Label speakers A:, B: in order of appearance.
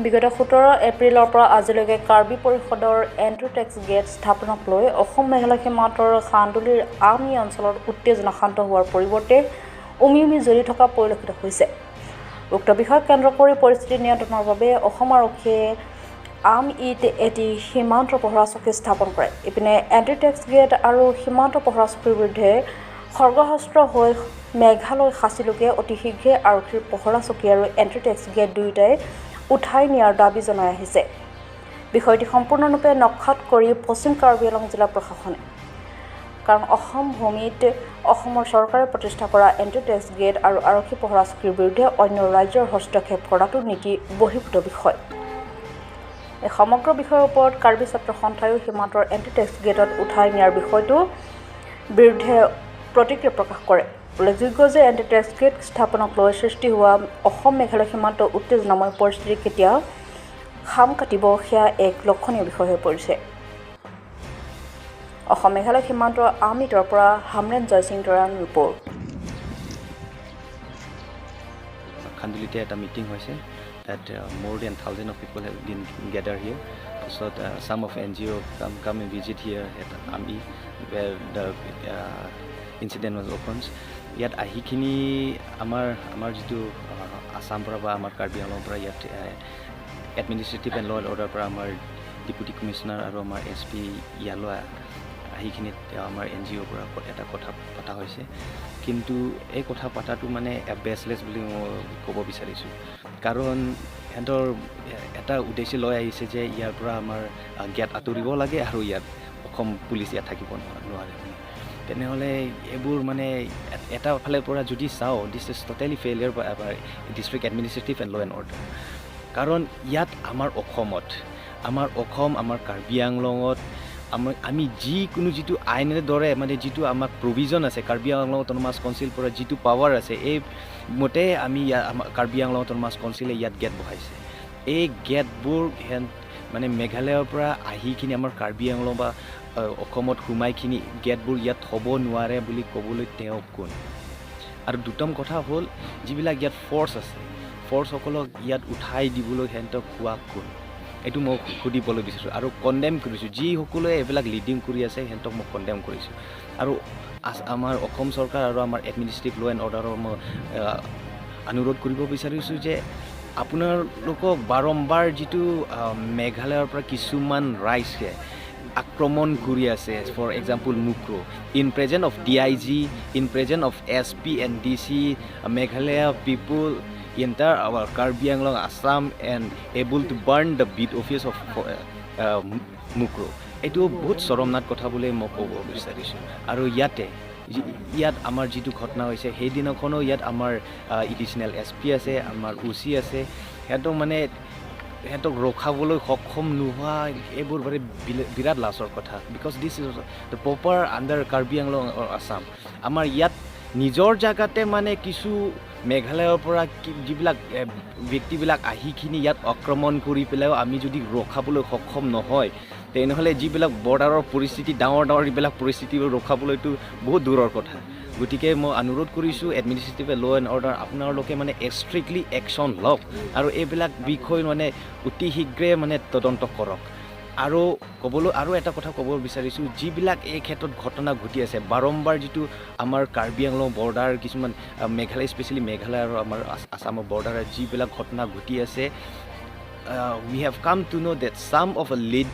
A: বিগত 17 এপ্ৰিলৰ পৰা আজিলৈকে কাৰ্বি পৰিষদৰ এণ্ট্ৰি টেক্স গেট স্থাপনক লৈ অসম মেঘালয় সীমান্তৰ খান্দুলিৰ আমি অঞ্চলত উত্তেজনা শান্ত হোৱাৰ পৰিৱৰ্তে উমি উমি জ্বলি থকা পৰিলক্ষিত হৈছে। উক্ত বিষয়ক কেন্দ্ৰ কৰি পৰিস্থিতি নিয়ন্ত্ৰণৰ বাবে অসম আৰক্ষীয়ে আমইত এটি সীমান্ত পহৰা চকী স্থাপন কৰে। ইপিনে এণ্ট্ৰি টেক্স গেট আৰু সীমান্ত পহৰা চকীৰ বিৰুদ্ধে খৰ্গহস্ত হৈ মেঘালয় খাচী লোকে অতি শীঘ্ৰে আৰক্ষীৰ পহৰা চকী আৰু এণ্ট্ৰি টেক্স গেট দুয়োটাই উঠাই নিয়াৰ দাবী জনাই আহিছে। বিষয়টি সম্পূৰ্ণৰূপে নস্যাৎ কৰি পশ্চিম কাৰ্বি আংলং জিলা প্ৰশাসনে, কাৰণ অসম ভূমিত অসমৰ চৰকাৰে প্ৰতিষ্ঠা কৰা এণ্ট্ৰি টেক্স গেট আৰু আৰক্ষী পহৰা চকীৰ বিৰুদ্ধে অন্য ৰাজ্যৰ হস্তক্ষেপ কৰাটো নীতি বহিৰ্ভূত বিষয়। এই সমগ্ৰ বিষয়ৰ ওপৰত কাৰ্বি ছাত্ৰ সন্থায়ো সীমান্তৰ এণ্ট্ৰি টেক্স গেটত উঠাই নিয়াৰ বিষয়টোৰ বিৰুদ্ধে প্ৰতিক্ৰিয়া প্ৰকাশ কৰে। উল্লেখযোগ্য যে এণ্ট্ৰি টেক্স গেট স্থাপনক লৈ সৃষ্টি হোৱা অসম মেঘালয় সীমান্ত উত্তেজনাময় পৰিস্থিতি কেতিয়া শাম কাটিব, সেয়া এক লক্ষণীয় বিষয় হৈ পৰিছে। অসম মেঘালয় সীমান্তৰ আমিতৰ পৰা হামৰেণ জয়সিং তৰাণ ৰিপৰ্ট।
B: খান্দুলিতে এটা মিটিং হৈছে। তাত more than thousand of people have been gather here. তাৰপিছত some of NGO come and visit here at Ami, where the incident was occurrence. ইয়াত আহিখিনি আমাৰ যিটো আছাম পৰা বা আমাৰ কাৰ্বি আংলঙৰ পৰা ইয়াত administrative and law and order পৰা আমাৰ ডেপুটি কমিশ্যনাৰ আৰু আমাৰ এছ পি ইয়ালৈ আহিখিনি আমাৰ এন জি অ'ৰ পৰা এটা কথা পতা হৈছে। কিন্তু এই কথা পতাটো মানে বেচলেছ বুলি মই ক'ব বিচাৰিছোঁ, কাৰণ সিহঁতৰ এটা উদ্দেশ্য লৈ আহিছে যে ইয়াৰ পৰা আমাৰ গেট আঁতৰিব লাগে আৰু ইয়াত অসম পুলিচ ইয়াত থাকিব নোৱাৰে বুলি। তেনেহ'লে এইবোৰ মানে এটা ফালৰ পৰা যদি চাওঁ, this is totally failure by আমাৰ district administrative and law and order, কাৰণ ইয়াত আমাৰ অসমত, আমাৰ অসম, আমাৰ কাৰ্বি আংলঙত আমি যিকোনো যিটো আইনৰ দৰে মানে যিটো আমাক প্ৰভিজন আছে, কাৰ্বি আংলং অট'নমাছ কাউন্সিল পৰা যিটো পাৱাৰ আছে, এই মতে আমি ইয়াত আমাৰ কাৰ্বি আংলং অট'নমাছ কাউন্সিলে ইয়াত গেট বহাইছে। এই গেটবোৰ মানে মেঘালয়ৰ পৰা আহিখিনি আমাৰ কাৰ্বি আংলং বা অসমত সোমাইখিনি গেটবোৰ ইয়াত থ'ব নোৱাৰে বুলি ক'বলৈ তেওঁ কোন? আৰু দুতম কথা হ'ল, যিবিলাক ইয়াত ফ'ৰ্চ আছে, ফ'ৰ্চসকলক ইয়াত উঠাই দিবলৈ সিহঁতক কোৱা কোন? এইটো মই সুধিবলৈ বিচাৰিছোঁ আৰু কণ্ডেম কৰিছোঁ। যিসকলে এইবিলাক লিডিং কৰি আছে, সিহঁতক মই কণ্ডেম কৰিছোঁ। আৰু আমাৰ অসম চৰকাৰ আৰু আমাৰ এডমিনিষ্ট্ৰেটিভ ল' এণ্ড অৰ্ডাৰৰ মই অনুৰোধ কৰিব বিচাৰিছোঁ যে আপোনালোকক বাৰম্বাৰ যিটো মেঘালয়ৰ পৰা কিছুমান ৰাইজে আক্ৰমণ কৰি আছে, for example Mukroh, in present of DIG, in present of SP and DC, Meghalaya people enter our Karbi Anglong, Assam and able to burn the beat office of Mukroh. এইটো বহুত চৰমনাক কথা বুলি মই ক'ব বিচাৰিছোঁ। আৰু ইয়াতে ইয়াত আমাৰ যিটো ঘটনা হৈছে, সেইদিনাখনো ইয়াত আমাৰ এডিশ্যনেল এছ পি আছে, আমাৰ অ' চি আছে, সিহঁতক মানে সিহঁতক ৰখাবলৈ সক্ষম নোহোৱা এইবোৰ মানে বিৰাট লাজৰ কথা, because this is the proper under Karbi Anglong, Assam. আমাৰ ইয়াত নিজৰ জেগাতে মানে কিছু মেঘালয়ৰ পৰা যিবিলাক ব্যক্তিবিলাক আহিখিনি ইয়াত আক্ৰমণ কৰি পেলাইও আমি যদি ৰখাবলৈ সক্ষম নহয়, তেনেহ'লে যিবিলাক বৰ্ডাৰৰ পৰিস্থিতি, ডাঙৰ ডাঙৰ এইবিলাক পৰিস্থিতিবোৰ ৰখাবলৈতো বহুত দূৰৰ কথা। গতিকে মই অনুৰোধ কৰিছোঁ এডমিনিষ্ট্ৰেটিভ ল' এণ্ড অৰ্ডাৰ, আপোনালোকে মানে ষ্ট্ৰিক্টলি একশ্যন লওক আৰু এইবিলাক বিষয় মানে অতি শীঘ্ৰে মানে তদন্ত কৰক। আৰু ক'বলৈ আৰু এটা কথা ক'ব বিচাৰিছোঁ, যিবিলাক এই ক্ষেত্ৰত ঘটনা ঘটি আছে বাৰম্বাৰ, যিটো আমাৰ কাৰ্বি আংলং বৰ্ডাৰ কিছুমান মেঘালয়, স্পেচিয়েলি মেঘালয় আৰু আমাৰ আছামৰ বৰ্ডাৰত যিবিলাক ঘটনা ঘটি আছে, we have come to know that some of a lead